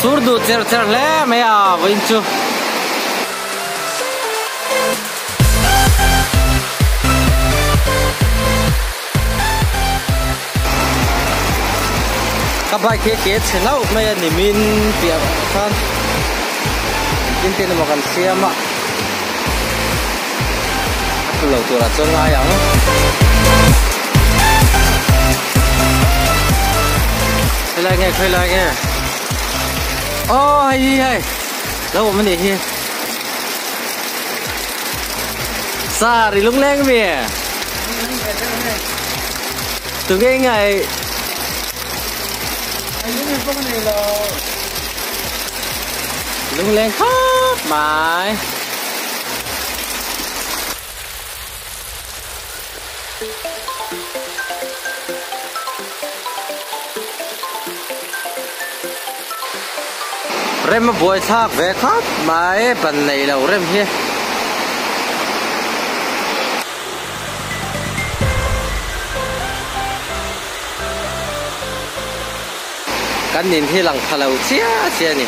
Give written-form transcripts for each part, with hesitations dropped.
Sur duh cher cher hle mai a vawiin chu. Ka bike hi ke chhe nauh mai a ni min piah khan engtin tin emaw kan siam a a tlu lo turah chuan ngai ang. Khawilai nge khawilai nge aw hei hi hei lo awm a nih hi sir i lungleng mi tunge ngai lungleng khawp mai. Rem a buai thlak ve khawp mai ban nei lo rem hi. Kan in hi lang pha lo chiah chiah a ni.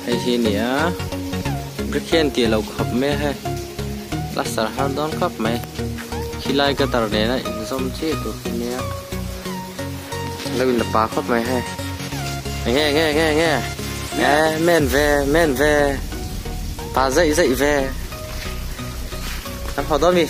Hei hi a ni a brick hian tih loh khawp mai a hei plaster har dawn khawp mai khilai gutter nena inzawm chiah tur hi nia lo in la pa khawp mai hei enge enge enge enge e men ve men ve pa zeih zeih ve kan haw dawn mi.